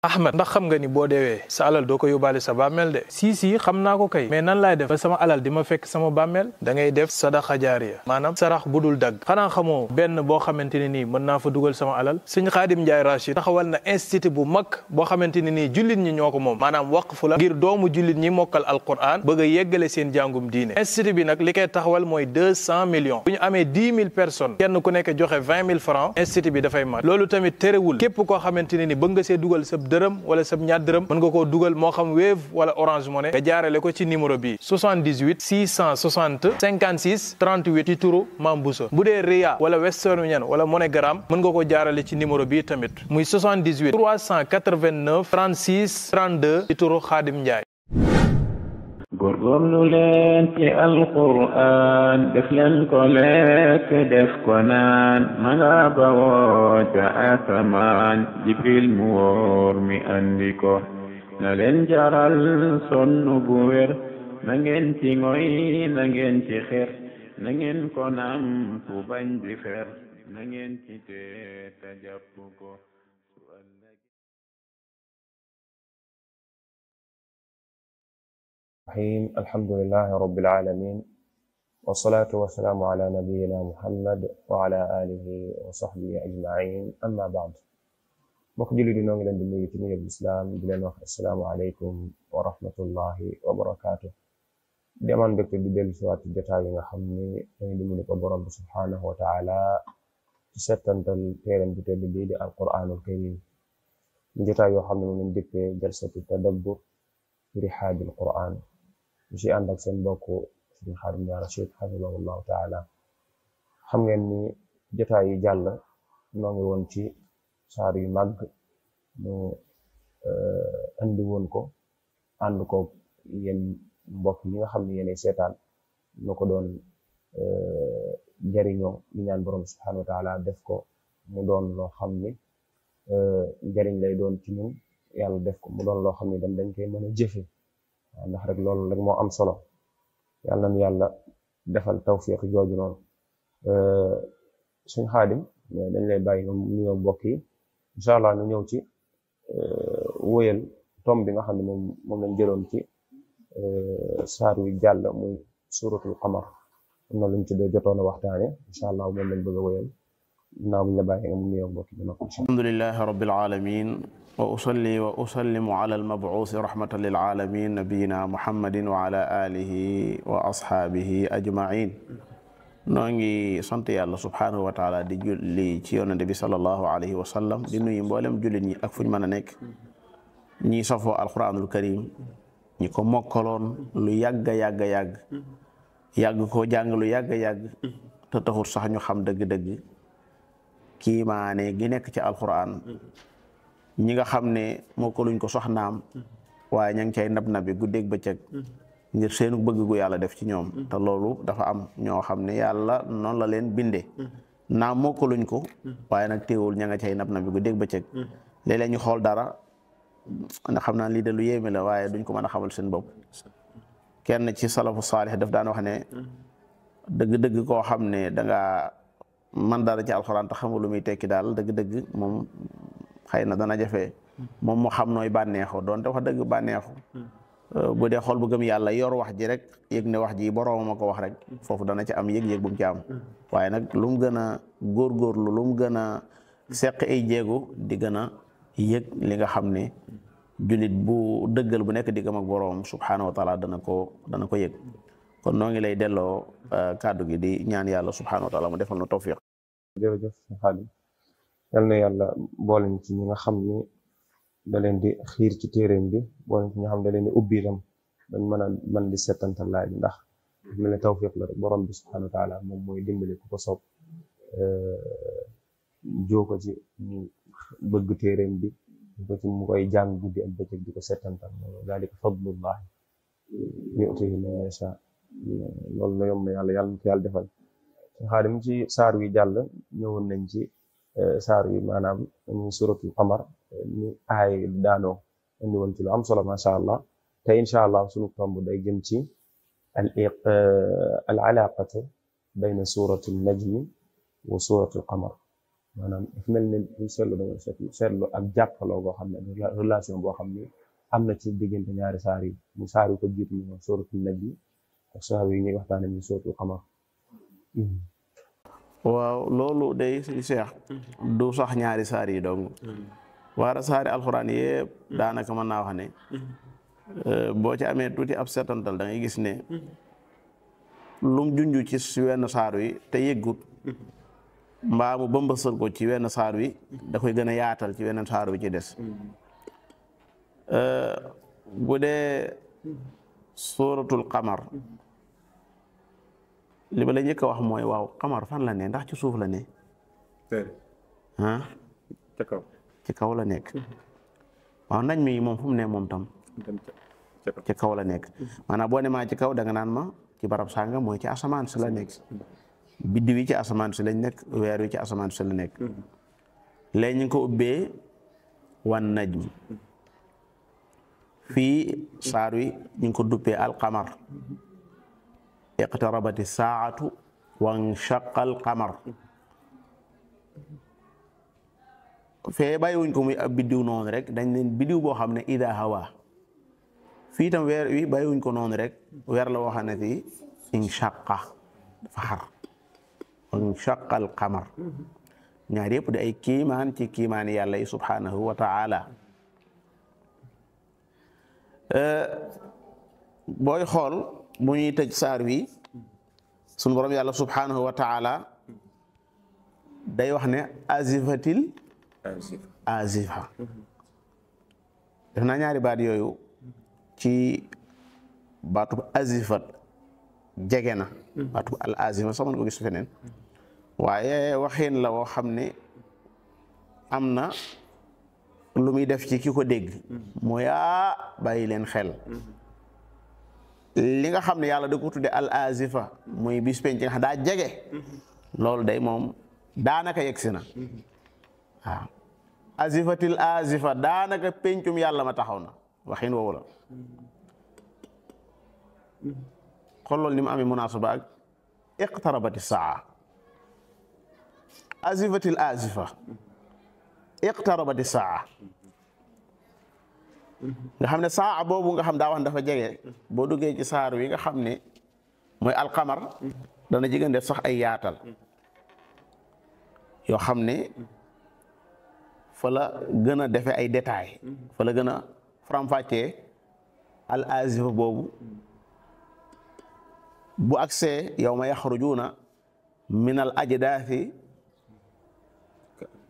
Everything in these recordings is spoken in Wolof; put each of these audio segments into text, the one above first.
Ahmed ndax xam nga ni boo deewee sa alal doo ko yóbbaale sa bàmmeel de si xam naa ko kay mais nan laay def ba sama alal di ma fekk sama bàmmeel da ngay def sadaqa jaariya maanaam sarax bu dul dagg xanaa xamoo benn boo xamante ne nii mën naa fa dugal sama alal sëñ Xaadim Njaay Rachid taxawal na institut bu mag boo xamante ne nii jullit ñi ñoo ko moom maanaam waqfu la ngir doomu jullit ñi mokkal alquran bëgg a yeggale seen jàngum diine institut bi nag li koy taxawal mooy 200 millions bu ñu amee 10 000 personnes kenn ku nekk joxe 20 000 francs institut bi dafay mat loolu tamit terewul képp koo xamante ne ni bëgg nga see dugal sa dërëm wala sa ñaar dërëm mën nga koo dugal moo xam Wave wala Orange Money nga jaarale ko ci numéro bi 78 660 56 38 ci turu Mame Bousso bu dee Ria wala Western Union wala MoneyGram mën nga ko jaarale ci numéro bi tamit muy 78 389 36 32 ci turu Xaadim Njaay. góorgóorlu leen ci alquraan def leen ko lekk def ko naan ma nga bawoo ca asamaan jibril mu wóor mi andi ko na leen jaral sonn bu wér na ngeen ci ngoy na ngeen ci xer na ngeen ko nam fu bañ di fer na ngeen ci tee ta jàpp ko الحمد لله رب العالمين والصلاة والسلام على نبينا محمد وعلى آله وصحبه أجمعين أما بعد mbokk jullit di noo ngi leen di nuyu ci nuyub lislaam di leen wax assalaamu aleykum wa rahmatullahi wa barakaatu di amaan mbégte di dellu si waat ci jotaay yi nga xam ni dañu dimbali ko borom bi subhaanahu wa taala ci settantal téeram bu tedd bii di alquraanul karim ñu jotaay yoo xam ne moom lañ dippee jalsatu tadabbur fi rihaabil quraan ñu ci ànd ak seen mbokk Sëriñ Xaadim Njaay Rachid hafidahullahu taala xam ngeen ni jotaay yi jàll noo ngi woon ci saar yu màgg ñu andi woon ko ànd ko yéen mbokk yi nga xam ne yéenay seetaan ñu ko doon jariñoo ñu ñaan borom subhanahu wa taala def ko mu doon loo xam ni njariñ lay doon ci ñun yàlla def ko mu doon loo xam ni dañ koy mën a jëfe ndax rek loolu rek moo am solo yàlla na yàlla defal tawfiq jooju noonu suñ Xaadim dañ lay bàyyi nga nuyoo mbokk yi incha allah ñu ñëw ci wóyal tom bi nga xam ne moom lañ jëloon ci saar wi jàll muy suratul qamar am na luñ ci dee jotoon a waxtaane incha allah moom lañ bëgg a wóyal naaw buñ la bàyyi nga mu nuyoo mbokk yi alhamdulillahi rabbil alamin wa usalli wa usallimu ala almabuusi rahmatan lil alamin nabiyina muhammadin wa ala alihi wa ashaabihi ajmain noo ngi sant yàlla subhanahu wa taala di julli ci yonente bi sallallahu alayhi wa sallam di nuyu mboolem jullit ñi ak fuñ mën a nekk ñi safoo alquranul karim ñi ko mokkaloon lu yàgg ko jàng lu yàgg te taxut sax ñu xam dëgg-dëgg kiimaane gi nekk ci alquran ñi nga xam ne mokkaluñ ko soxnaam waaye ña ngi cay nab-nabi guddeeg bëccëg ngir seenu bëgg gu yàlla def ci ñoom te loolu dafa am ñoo xam ne yàlla noonu la leen bindee naam mokkaluñ ko waaye nag teewul ña nga cay nab-nabi guddeeg bëccëg léeg-léeg ñu xool dara ndax xam naa lii de lu yéeme la waaye duñ ko mën a xamal seen bopp kenn ci salafu saalih daf daan wax ne dëgg-dëgg koo xam ne danga man dara ci alxuraan te xamul lu muy tekki daal dëgg-dëgg moom xëy na dana jafe moom mu xam nooy bànneexu doonte wax dëgg bànneexu bu dee xool bu gëm yàlla yor wax ji rek yëg ne wax ji boroomam a ko wax rek foofu dana ci am yëg-yëg bu mu ci am waaye nag lu mu gën a góorgóorlu lu mu gën a seq ay jéego di gën a yëg li nga xam ne jullit bu dëggal bu nekk diggam ak boroom subhaanahu wa taala dana ko yëg kon noo ngi lay delloo kàddu gi di ñaan yàlla subhaanahu wa taala mu defal na tawfiq. jërëjëf Xaadim yal na yàlla boole ci ñi nga xam ni da leen di xiir ci téeréem bi boole ci ñi nga xam da leen di ubbi itam dañ mën di settantal laay ndax mel ne tawfiq la rek borom bi subhaanahu wa taala moom mooy dimbali ku ko soob joo ko ci mu bëgg téeréem bi ko ci mu koy jàng guddi ak bëccëg di ko settantal zaalika fadlullahi yu'tiihi man yashaa loolu la yomb na yàlla na ko yàlla defal Xaadim ci saar wi jàll ñëwoon nañ ci saar wi maanaam ñu suratul qamar ni aay daanoo indi woon ci lu am solo masha allah te insha allah sunu tomb day jëm ci al alaaqatu bayna suratul najmi wa suratul qamar maanaam dafa mel ne buñ seetlu dañoo seetlu ak jàppaloo boo xam ne relation boo xam ne am na ci diggante ñaari saar yi mu saar yu ko jiitu ñu sóoratul Najm ak saar yi ñuy waxtaane ni sóoratul Qamar. waaw loolu day suñu Cheikh du sax ñaari saar yi dong waara saari alxuraan yëpp daanaka mën naa wax ne boo ci amee tuuti ab setantal da ngay gis ne lum junju ci wenn saar wi te yëggut mbaa mu bëmbësal ko ci wenn saar wi da koy gën a yaatal ci wenn saar wi ci des bu dee suratul Qamar li ba la njëkk a wax mooy waaw Qamar fan la ne ndax ci suuf la ne ah ci kaw la nekk waaw nañ mi moom fu mu ne moom tam ci kaw la nekk maanaam boo ne maa ci kaw da nga naan ma ci barab sànga mooy ci asamaan si la nekk biddi wi ci asamaan si lañ nekk weer wi ci asamaan si la nekk léegi ñu ngi ko ubbee wan najm fii saar wi ñu ngi ko duppee alqamar iqtarabati saatu wanshaqa alqamar fee bàyyiwuñ ko muy ab biddiw noonu rek dañ leen biddiw boo xam ne ida hawa fii tam weer wi bàyyiwuñ ko noonu rek weer la woo xam ne fii inshaqa dafa xar wanshaqa alqamar ñaar yëpp di ay kiimaan ci kiimaani yàlla yi subhanahu wa ta'ala booy xool bu ñuy tëj saar wi sunu borom yàlla subhanahu wa ta'ala day wax ne azifatil azifa def naa ñaari baat yooyu ci baatub azifat jege na baatub al azifa sax mën ko gis feneen waaye waxin la woo xam ne am na lu muy def ci ki ko dégg mooy bàyyi leen xel li nga xam ne yàlla da ko tudde al azifa muy bis penc nga xam daa jege loolu day moom daanaka yegsi na waaw azifatil azifa daanaka pencum yàlla ma taxaw na waxin woowu la xool loolu ni mu amee munaasaba ak iqtarabati saa azifatil azifa iqtarabati saa nga xam ne saa boobu nga xam daa wax dafa jege boo duggee ci saar wi nga xam ne mooy alqamar dana jigéen def sax ay yaatal yoo xam ne fa la gën a defe ay détails fa la gën a faram-fàccee al azifa boobu bu agsee yawma yaxrujuuna min al ajdaathi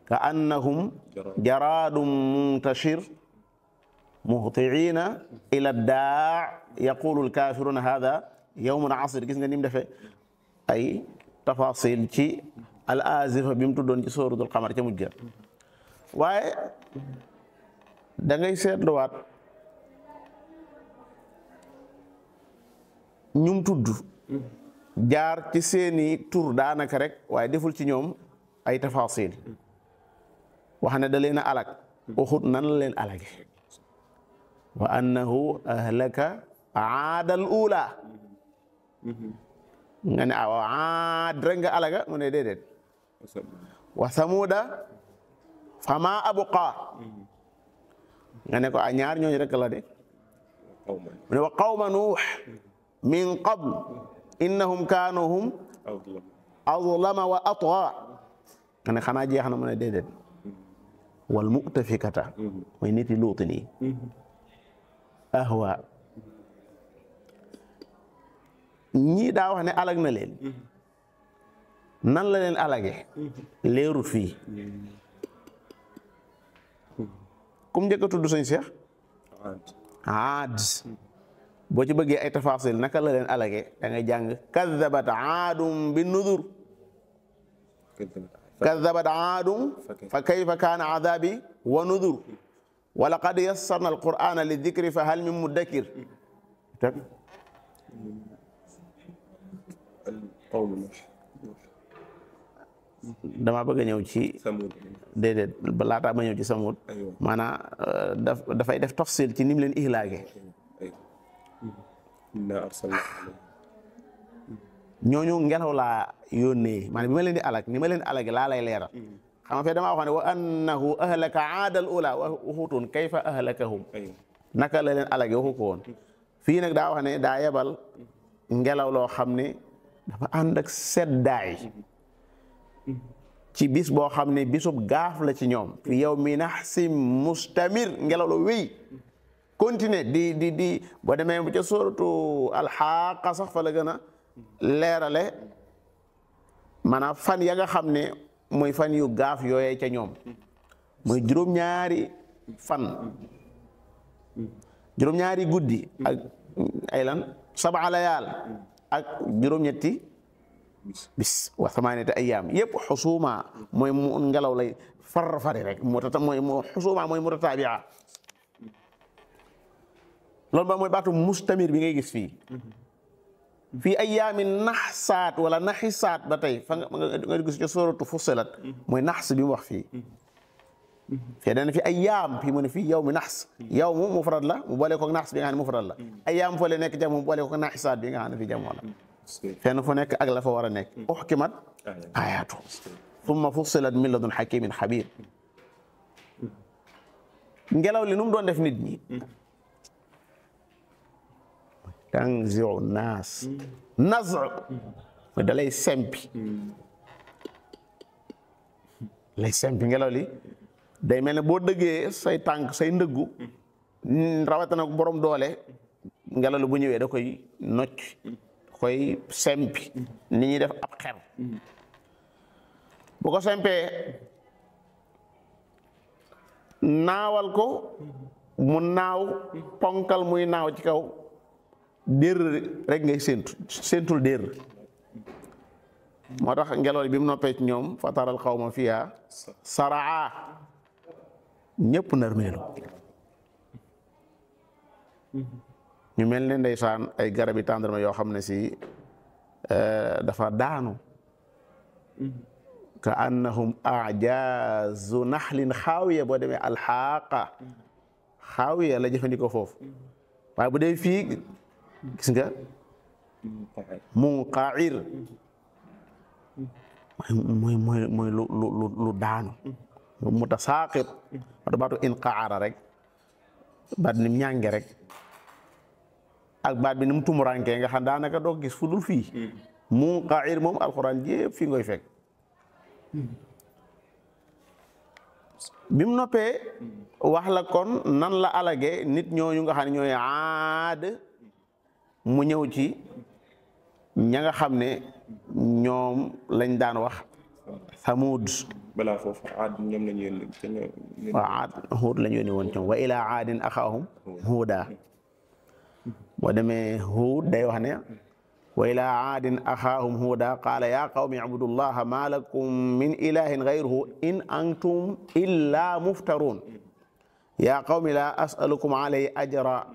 ka annahum jaraadum muntashir muhtiina ila daa yaqulu alkafiruna hada yawmun asir gis nga ni mu defee ay tafasil ci al azifa bi mu tuddoon ci suratul qamar ca mujj ga waaye da ngay seetluwaat ñum tudd jaar ci seeni tur daanaka rek waaye deful ci ñoom ay tafasil wax ne da leen a alag waxut nan la leen alage wa annahu ahlaka aadal ula nga ne aw aad rek nga alaga mu ne déedéet wa samuda fama abqa nga ne ko a ñaar ñooñu rek la de mu ne wa qawma nuux min qabl innahum kaanu hum azlama wa atgha nga ne xanaa jeex na mu ne déedéet wal mu'tafikata mooy niti luuti nii ahwa ñii daa wax ne alag na leen nan la leen alage leerut fii kum njëkk a tudd sëñ Cheikh aad boo ci bëggee ay tafasil naka la leen alage da ngay jàng kaddabat aadum bin nudur kaddabat aadum fa kayfa kaana adabi wa nudur wa laqad yassarna alqur'ana lidikri fa hal min mudakkir dama bëgg a ñëw ci déedéet balaataa ma ñëw ci samud maanaam dafay def tafsil ci nim leen ihlaage ñooñu ngelaw laa yónnee maanaam bi ma leen di alag ni ma leen alage laa lay leeral xam nga fee damaa wax ne wa annahu ahlaka aadal ula waxutoon kayfa ahlakahum naka la leen alage waxu ko woon fii nag daa wax ne daa yebal ngelaw loo xam ne dafa ànd ak seddaay ci bis boo xam ne bisub gaaf la ci ñoom fi yow mi naxsim mustamir ngelaw la wéy continuer di boo demee bu ca suratu alxaaqa sax fa la gën a leerale maanaam fan ya nga xam ne mooy fan yu gaaf yooyee ca ñoom mooy juróom-ñaari fan juróom-ñaari guddi ak ay lan sab'a layaal ak juróom-ñetti bis wa thamaaniyata ayyaam yëpp xusuma mooy mu ngelaw lay fari rek mooy xusuma mooy mutataabi'a loolu ba mooy baatu mustamir bi ngay gis fii ayyaami naxsaat wala naxisaat ba tey fa nga gis ci suuratu Fussilat mooy naxs bi mu wax fii fii dana fi ayyaam fii mu ne fii yow mi naxs yow mu mufrad la mu boole ko naxs bi nga xam ne mufrad la ayyaam fa le nekk jam mu boole ko naxisaat bi nga xam ne fii jamoo la fenn fu nekk ak la fa war a nekk uxkimat ayaatu thumma fussilat min ladun hakimin xabir ngelaw li nu mu doon def nit ñi tanziu naas nazu mooy da lay sempi ngelaw li day mel ne boo dëggee say tànk say ndëggu rawatina borom doole ngelaw li bu ñëwee da koy nocc koy sempi ni ñuy def ab xer bu ko sempee naawal ko mu naaw ponkal muy naaw ci kaw dér rek ngay séentul dér moo tax ngelaw li bi mu noppee ci ñoom fataral xawma fiha saraa ñëpp narmeelu ñu mel ne ndeysaan ay garabi tàndarma yoo xam ne si dafa daanu ka annahum ajazu naxlin xaawiya boo demee alxaaqa xaawiya la jëfandikoo foofu waaye bu dee fii gis nga munqair mooy lu daanu mutasaaqit wata baatu inqaara rek baat ni mu ñànge rek ak baat bi ni mu tumurankee nga xam daanaka doo gis fu dul fii munqair moom alxuraan yépp fii ngoy fekk bi mu noppee wax la kon nan la alage nit ñooñu nga xam ne ñooy aad mu ñëw ci ña nga xam ne ñoom lañ daan wax Thamud balaa foofu aad ñoom lañ yónni waaw aad Huud lañ yónni woon ci wa ilaa aadin axaahum huuda boo demee Huud day wax ne wa ilaa aadin axaahum huuda qaala yaa qawmi ibudullaha maa lakum min ilahin gayruhu in antum illa muftaruun yaa qawmi laa as'alukum alayhi ajra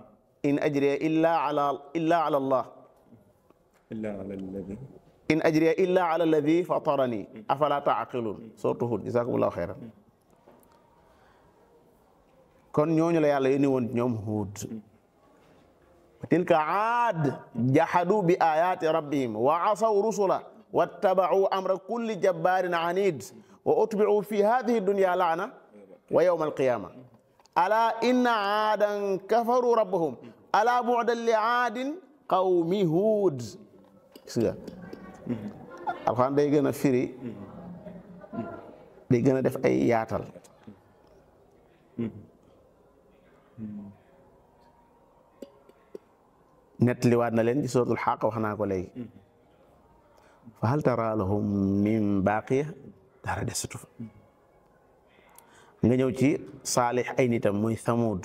in ajriya illa ala Allah in ajriya illa ala alladi fatarani afala taaqiluun sourate Hud jazakumullahu xayran kon ñooñu la yàlla yónni woon ñoom Hud tilka aad jahadu bi ayati rabbihim wa asaw rusula wattaba'u amra kulli jabbarin anid wa utbi'u fi hadhihi dunya la'na wa yawma alqiyama ala inna aadan kafaru rabbahum ala bu'dan li aadin qawmi Hud gis nga alxuraan day gën a firi day gën a def ay yaatal nettaliwaat na leen ci suratul Haqq wax naa ko léegi fa hal tara lahum min baaqiya dara desatu fa nga ñëw ci Saalix ay nitam muy Thamud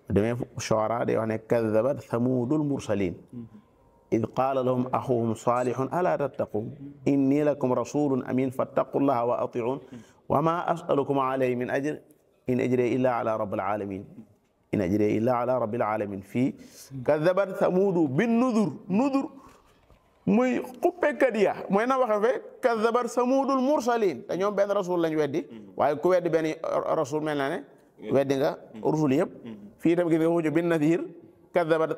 demee Shu'ara day wax ne kaddabat Thamudul mursalin id qaala lahum axuhum Saalihun alaa tattaquun inni lakum rasulun amin fattaqullaha wa ati'uun wa maa as'alukum alayhi min ajr in ajriya illa ala rabbil alamin in ajriya illa ala rabbil alamin fii kaddabat Thamudu bin nudur muy xuppekat ya mooy na waxe fe kaddabat Thamudul mursalin te ñoom benn rasul lañ weddi waaye ku weddi benn rasul mel na ne weddi nga rusul yëpp fii tam gis nga wuju bin nadir kaddabat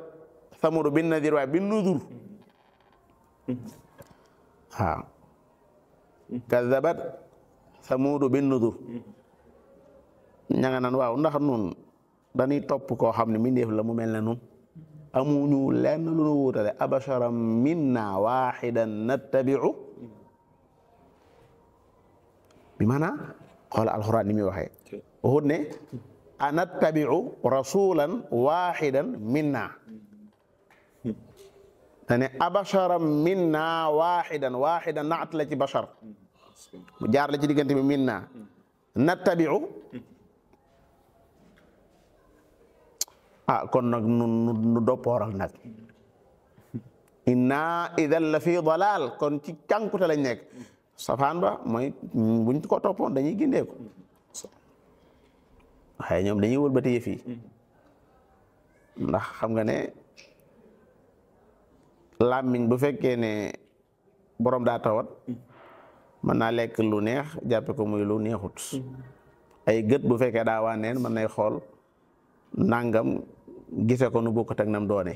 Thamudu bin nadir waaye bin nudur waaw kaddabat samuudu bin nudur ña nga naan waaw ndax nun dañuy topp koo xam ne mbindeef la mu mel ne nun amuñu lenn lu nu wuutale abasharam minna waxidan nattabiu bi maanaam xool alxuraan ni muy waxee waxut ne anattabiu rasulan waxidan minna dane abasharam minna waxidan naat la ci bashar mu jaar la ci diggante bi minna nattabiu kon nag nu doppooral nag inna idan la fi dalal kon ci cànkute lañ nekk safaan ba mooy buñ ko toppoon dañuy gindeeku waaye ñoom dañuy wëlbati yëf yi ndax xam nga ne làmmiñ bu fekkee ne borom daa tawat mën naa lekk lu neex jàppe ko muy lu neexut ay gët bu fekkee daa wànneen mën nay xool nangam gise ko nu bokkut ak nam doone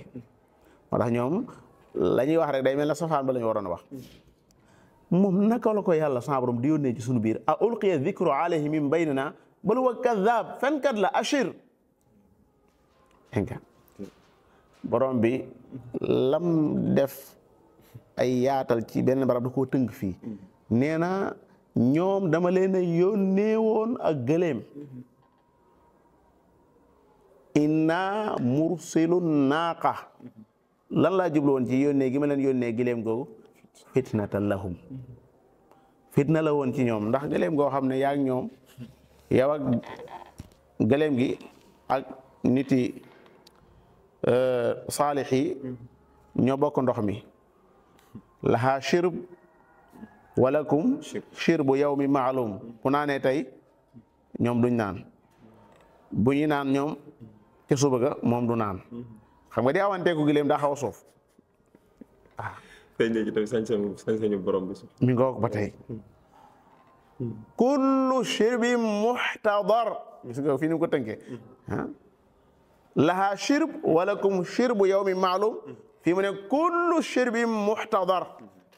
moo tax ñoom la ñuy wax rek day mel na safaan ba la ñu waroon a wax moom naka la ko yàlla sa borom di yónnee ci sunu biir a ulqiya dhikru alayhi min baynina bal huwa kadhab fenkat la ashir borom bi lam def ay yaatal ci benn barab da koo tënk fii nee na ñoom dama leen a yónnee woon ak gëléem inna mursilu naaqa lan laa jublu woon ci yónnee gi ma leen yónnee gëléem googu fitnatan lahum fitna la woon ci ñoom ndax gëléem goo xam ne yaa ak ñoom yow ak gëléem gi ak niti saalix yi ñoo bokk ndox mi laha shirb walakum shirbu yawmi maalum bu naanee tey ñoom duñ naan bu ñu naan ñoom ca suba ga moom du naan xam nga di awanteeku gileem daa xaw a soof feeñ na ci tamit sañ-sañu borom bi mi ngoog ba tey kullu shirbin muhtadar gis nga fii ni ko tënkee laha shirb walakum shirbu yawmi maalum fii mu ne kullu shirbin muhtadar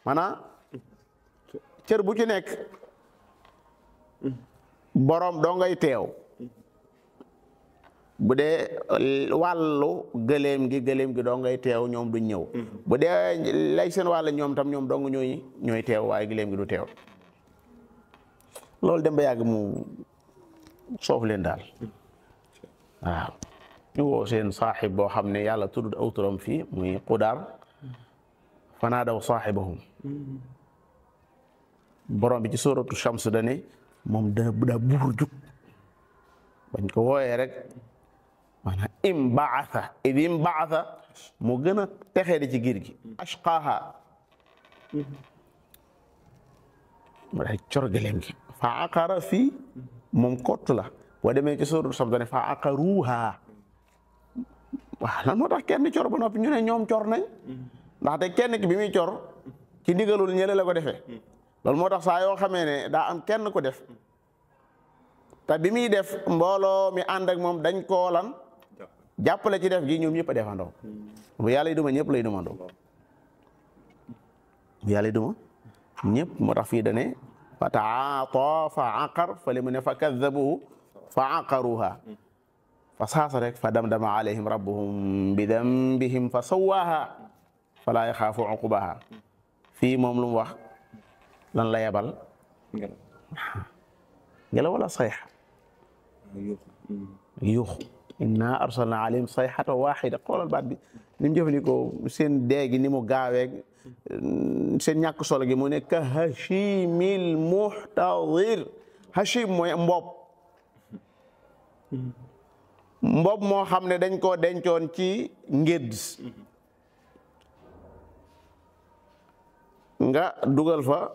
maanaam cër bu ci nekk borom doo ngay teew bu dee wàllu gëléem gi doo ngay teew ñoom duñ ñëw bu dee lay seen wàll ñoom tam ñoom dong ñooy teew waaye gëléem gi du teew loolu dem ba yàgg mu soof leen daal waaw ñu woo seen saaxib boo xam ne yàlla tudd aw turam fii muy Qudaar fanaadaw saaxibahum borom bi ci suuratu Shams dane moom daa buur jug bañ ko wooyee rek maanaam imbaatha id imbaatha mu gën a texee di ci giir gi ashqaaha ma day cor gëléem gi fa aqara fii moom kott la boo demee ci suuratu Shams dane fa aqaruha waaw lan moo tax kenn cor ba noppi ñu ne ñoom cor nañ ndaxte kenn ki bi muy cor ci ndigalul ñële la ko defee loolu moo tax saa yoo xamee ne daa am kenn ko def te bi muy def mbooloo mi ànd ak moom dañ koo lan jàppale ci def gi ñoom ñëpp a defandoo bu yàlla yi duma ñëpp lay dumandoo bu yàlla yi duma ñëpp moo tax fii dane fa taata fa aqar fa li mu ne fa kaddabuhu fa aqaruha fa saasa rek fa damdama alayhim rabbuhum bi dambihim fa sawaaha fala yaxaafu uqubaha fii moom lu mu wax lan la yebal ngelaw wala sayxa yuux inna arsalna alayhim sayxata waxida xoolal baat bi ni mu jëfandikoo seen dee gi ni mu gaaweeg seen ñàkk solo gi mu ne ka hashimil muhtadir hashim mooy mbob moo xam ne dañ koo dencoon ci ngédd nga dugal fa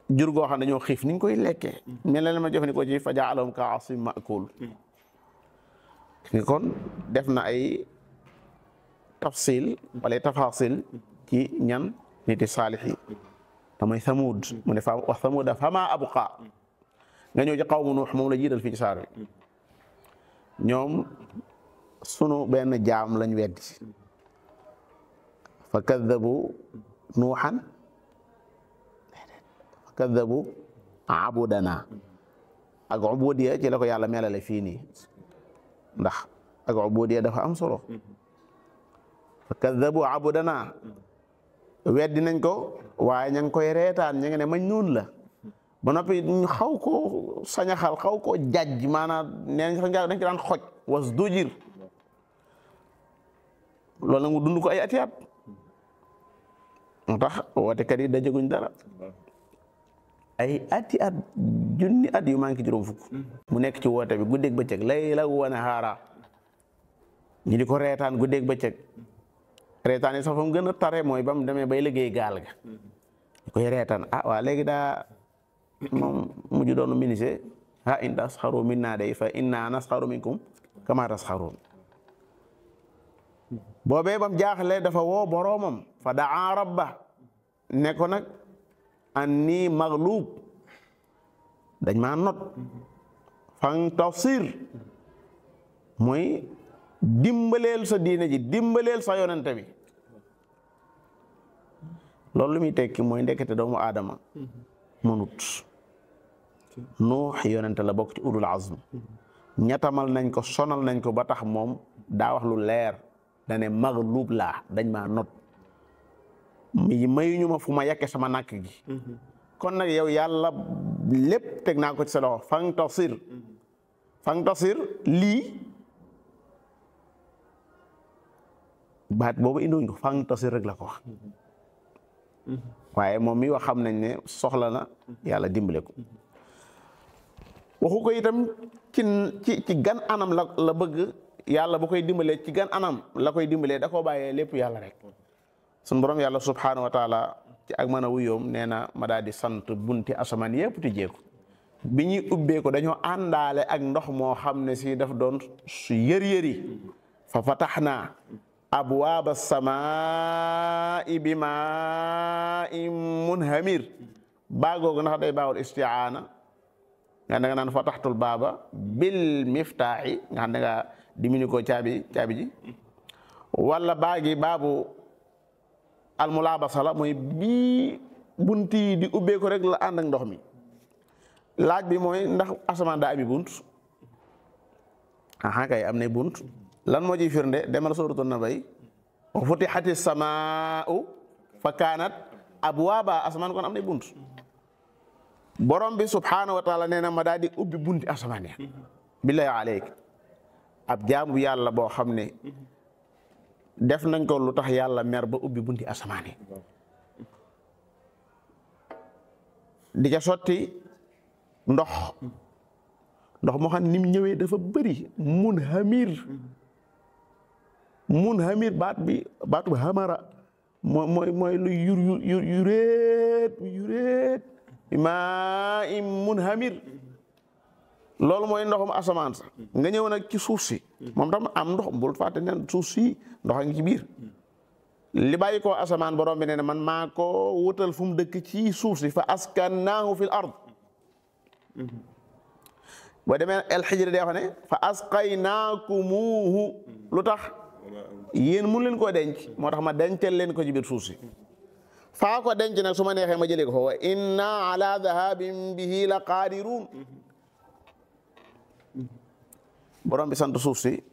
jur goo xam ne dañoo xiif ni ñu koy lekkee mel na ma jëfandikoo ci fa jaalahum ka asim maakul kon def na ay tafsil wala tafasil ci ñan niti saalix yi te mooy Thamud mu ne fa wa Thamuda fama abqa nga ñëw ci qawmu Nuux moom la jiital fii ci saar wi ñoom sunu benn jaam lañ weddi fa kaddabu nuuxan fa kaddabu abudana ak ubudiya ci la ko yàlla melale fii nii ndax ak ubudiya dafa am solo fa kaddabu abudana weddi nañ ko waaye ña ngi koy reetaan ña ngi ne mañ noonu la ba noppi ñu xaw ko sañaxal xaw ko jajj maanaam nee nañ dañ ci daan xoj was dujir loolu nag mu dund ko ay ati at moo tax wootekat yi dajaguñ dara ay ati at junni at yu manqué juróom fukk mu nekk ci woote bi guddeeg bëccëg layla wa nahaara ñu di ko reetaan guddeeg bëccëg reetaan yi sax fa mu gën a tare mooy ba mu demee bay liggéey gaal ga ñu koy reetaan waa léegi daa moom mujj doonu ministre in tasxaru minna day fa inna nasxaru minkum kama tasxarun boobee bam jaaxle dafa woo boroomam fa daa rabba ne ko nag anni maghlub dañ maa not fantasir mooy dimbaleel sa diine ji dimbaleel sa yonente bi loolu lu muy tekki mooy ndekete doomu aadama mënut Nuux yonente la bokk ci ulul azm ñatamal nañ ko sonal nañ ko ba tax moom daa wax lu leer dane maghlub laa dañ maa not mayuñu ma fu ma yàkke sama nàkk gi kon nag yow yàlla lépp teg naa ko ci sa loxo fantasir lii baat boobu indiwuñ ko fantasir rek la ko wax waaye moom mi wax xam nañ ne soxla na yàlla dimbale ko waxu ko itam ci gan anam la bëgg yàlla bu koy dimbalee ci gan anam la koy dimbalee da koo bàyyee lépp yàlla rek sun borom yàlla subhanahu wa taala ci ak mën a wuyoom nee na ma daal di sant bunti asamaan yëpp tijjee ko bi ñuy ubbee ko dañoo àndaale ak ndox moo xam ne si daf doon su yër-yëri fa fatahnaa abwaaba samaa'i bi maa'in munhamir baagoogu ndax day baawul isti'aana nga da nga naan fataxtul baaba bil miftaaxi nga xam ne nga diminu ko caabi ji wala baagi baabu almulaabasa la mooy bii bunti di ubbee ko rek la ànd ak ndox mi laaj bi mooy ndax asamaan daa ami bunt aha kay am na bunt lan moo ciy firnde demal suratul Nabay wa futihati samaa'u fa kaanat abwaaba asamaan kon am na bunt borom bi subhanahu wa taala nee na ma daal di ubbi bunti asamaan ya billahi aleyk ab jaamu yàlla boo xam ne def nañ ko lu tax yàlla mer ba ubbi bunti asamaan yi di ca sotti ndox moo xam ni mu ñëwee dafa bëri munhamir baatu hamara mooy lu yuréet maa im munhamir loolu mooy ndoxum asamaan sa nga ñëw nag ci suuf si moom tam am ndox bul fàtte ne suuf si ndox a ngi ci biir li bàyyi koo asamaan borom bi nee na man maa ko wutal fu mu dëkk ci suuf si fa askannaahu fil ard boo demee El Hijr day wax ne fa asqaynaakuumuuhu lu tax yéen mun leen koo denc moo tax ma dencal leen ko ci biir suuf si faa ko denc nag su ma neexee ma jëlee ko fa wa inna ala dhahabin bihi la qaadiruun borom bi sant suuf si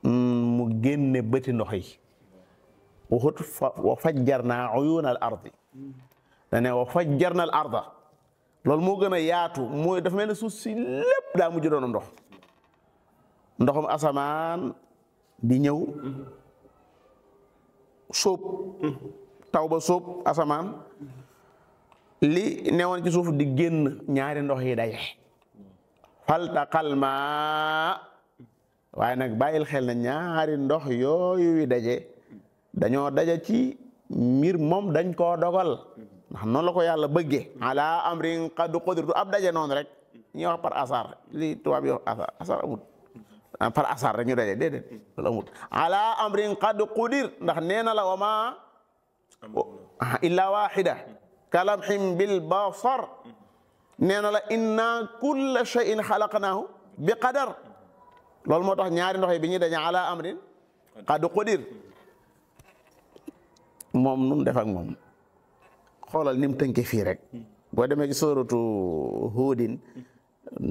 mu génne bëti ndox yi waxut wa fajjarnaa uyuuna al ardi dane wa fajjarna al arda loolu moo gën a yaatu mooy dafa mel ne suuf si lépp daa mujj doon ndox ndoxum asamaan di ñëw sóob taw ba sóob asamaan li newoon ci suuf di génn ñaari ndox yi daje faltaqal maa waaye nag bàyyil xel na ñaari ndox yooyu daje dañoo daje ci mbir moom dañ koo dogal ndax noonu la ko yàlla bëggee ala amrin qad qudir du ab daje noonu rek ñuy wax par hasard li tubaab yi wax hasard amut par hasard rek ñu daje déedéet loolu amut ala amrin qad qudir ndax nee na la wa ma illa wahida kalamhim bil basar nee na la inna kulla shay'in xalaqnaahu bi qadar loolu moo tax ñaari ndox yi bi ñuy daje ala amrin qad qudir moom nun def ak moom xoolal ni mu tënkee fii rek boo demee ci sóoratu Huudin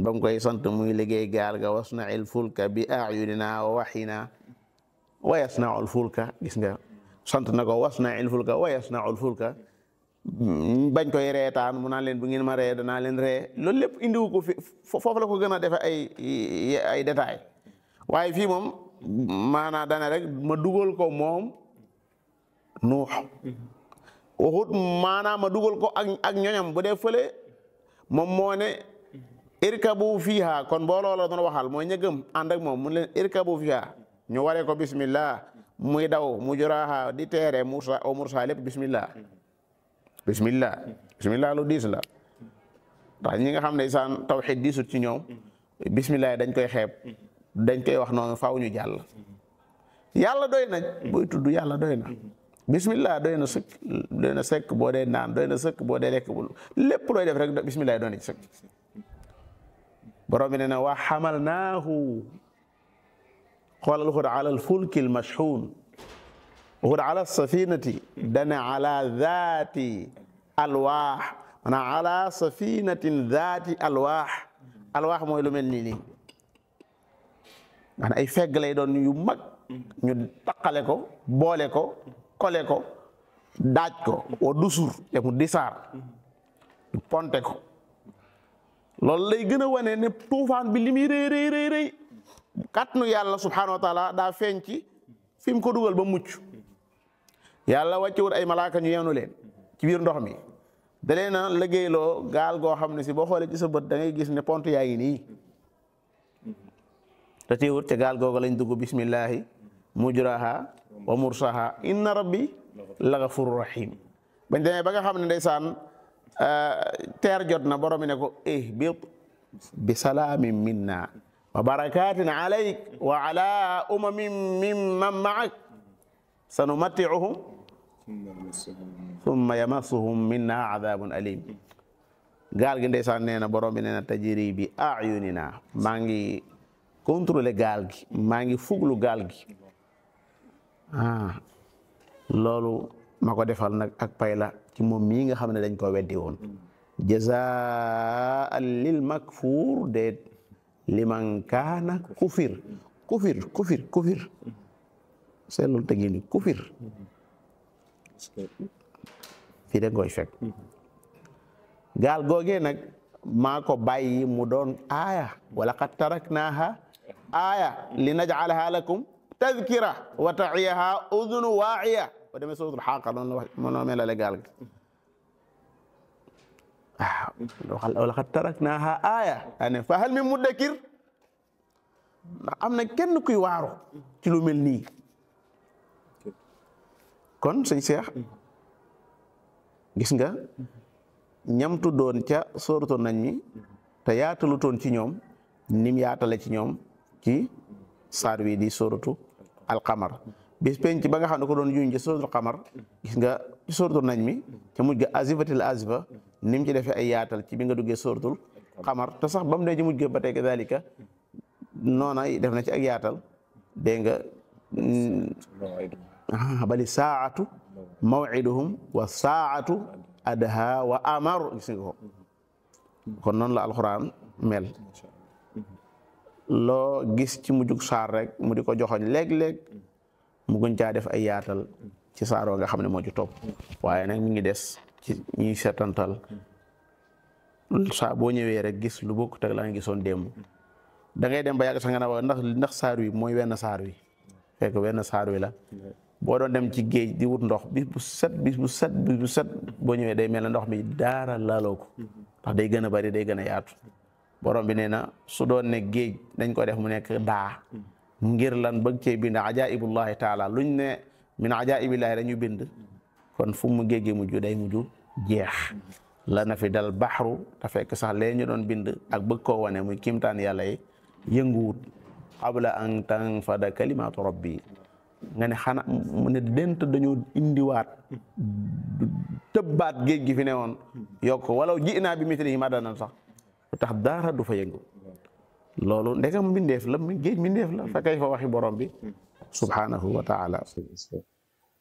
ba mu koy sant muy liggéey gaal ga wasna'il fulka bi a'yunina wa wahyina wa yasna'ul fulka gis nga sant na ko wasna'il fulka wa yasna'ul fulka bañ koy reetaan mu naan leen bu ngeen ma ree danaa leen ree loolu lépp indiwu ko fi foofu la ko gën a defe ay détails waaye fii moom maanaa dana rek ma dugal ko moom Nuux waxut maanaam ma dugal ko ak ñoñam bu dee fële moom moo ne irkabu fiha kon booloo la doon waxal mooy ñëgëm ànd ak moom mu leen irkabu fiha ñu waree ko bismillah muy daw mu juraaha di teere mursa lépp bismillah lu diis la ndax ñi nga xam ne saan tawxiid diisut ci ñoom bismillah dañ koy xeeb dañ koy wax noonu faaw ñu jàll yàlla doy na booy tudd yàlla doy na bismillah doy na sëkk boo dee naan doy na sëkk boo dee lekk bul lépp looy def rek bismillah doy na ci sëkk borom bi nee na wa xamalnaahu xoolal waxut ala alfulki almashxuun waxut ala safinati dana ala zaati alwaax maanaam ala safinatin zaati alwaax mooy lu mel nii maanaam ay fegg lay doon yu mag ñu taqale ko boole ko kole ko daaj ko wa dusur te mu disaar ñu ponte ko loolu lay gën a wane ne tuufaan bi li muy rëy kàttanu yàlla subhanahu wa taala daa feeñ ci fi mu ko dugal ba mucc yàlla wàccewut ay malaaka ñu yenu leen ci biir ndox mi da leen a liggéeyloo gaal goo xam ne si boo xoolee ci sa bët da ngay gis ne pont yaa ngi nii te teewut te gaal googu lañ dugg bismillahi mujraha wa mursaha inna rabbi la gafurur rahim bañ demee ba nga xam ne ndeysaan teer jot na borom mi ne ko ihbit bi salaamin minna wa barakatin alayk wa ala umamin mimman maak sanumatti'uhum thumma yamassuhum minna adabun alim gaal gi ndeysaan nee na borom bi nee na tajri bi ayunina maa ngi contrôler gaal gi maa ngi fuglu gaal gi loolu ma ko defal nag ak pay la ci moom mii nga xam ne dañ ko weddi woon jazaan lil makfuur de liman kaana kufir seetlul tegi ni kufir fii de koy fekk gaal googee nag maa ko bàyyi mu doon aaya wala qad taraknaaha aaya li naj'alaha lakum tadkira wa ta'iyaha udhunu waa'iya ba demee suratul Haaqa noonu la wax mënoo melale gaal gi wala qad taraknaaha aaya ane fa hal min muddakir ndax am na kenn kuy waaru ci lu mel nii kon sëñ Cheikh gis nga ñam tuddoon ca sóoratu nañ mi te yaatalutoon ci ñoom nim yaatale ci ñoom ci saar wi di sóoratu alqamar bis penc ba nga xam ne ko doon juñ ci sóoratu qamar gis nga ci sóoratu nañ mi ca mujj ga azifatil azifa nim ci defee ay yaatal ci bi nga duggee sóoratul qamar te sax ba mu dee ci mujj ga ba tey kadalika noona def na ci ak yaatal dégg nga bali saatu maw'iduhum wa saatu adha wa amar gis nga ko kon noonu la alxuraan mel loo gis ci mujjug saar rek mu di ko joxoñ léeg-léeg mu gën caa def ay yaatal ci saaroo nga xam ne moo ci topp waaye nag mi ngi des ci ñuy setantal saa boo ñëwee rek gis lu bokk teg la nga gisoon démb da ngay dem ba yàgg sax nga ne waaw ndax saar wi mooy wenn saar wi fekk wenn saar wi la boo doon dem ci géej di wut ndox bis bu set boo ñëwee day mel ne ndox mi daara laaloo ko ndax day gën a bari day gën a yaatu borom bi nee na su doon ne géej dañ ko def mu nekk daa ngir lan bëgg cee bind ajaibullahi taala luñ ne min ajaibillahi dañu bind kon fu mu géej gi mujj day mujj jeex la na fi dal baxru te fekk sax lee ñu doon bind ak bëgg koo wane muy kimtaan yàlla yi yënguwut qabla an tanfada kalimatu rabbi nga ne xana mu ne dent dañoo indiwaat tëbbaat géej gi fi ne woon yokk walaw ji naa bi mitlihi madadan sax lu tax dara du fa yëngu loolu ndekam mbindeef la géej mbindeef la fa kay fa waxi borom bi subhanahu wa taala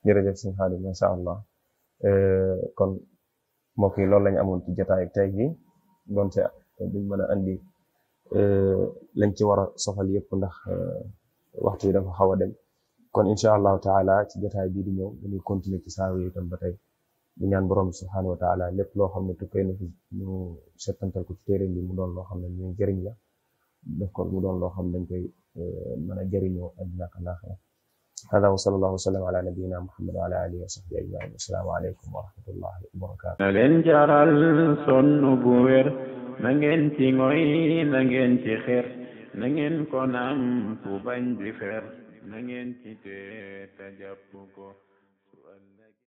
jërëjëf sëñ Xaadim masha Allah kon mbokk yi loolu lañ amoon ci jotaay tey gi donte duñ mën a andi lañ ci war a soxal yëpp ndax waxtu yi dafa xaw a dem kon incha allahu taala ci jotaay bii di ñëw dañuy continuer ci saaru yi itam ba tey di ñaan borom subhanahu wa taala lépp loo xam ne tukkee na fi ñu settantal ko ci téere bi mu doon loo xam ne ñu jëriñ la def ko mu doon loo xam ne dañ koy mën a jëriñoo àddina ak àllaaxira hada wa sallallahu wa sallam ala nabiyyina muhammad wa ala alihi wa sahbihi ajmain assalaamu aleykum wa rahmatullahi wa barakatuh na leen jaral sonn bu wér na ngeen ci ngoy na ngeen ci xer na ngeen ko nam fu bañ di fer na ngeen ci te jàpp ko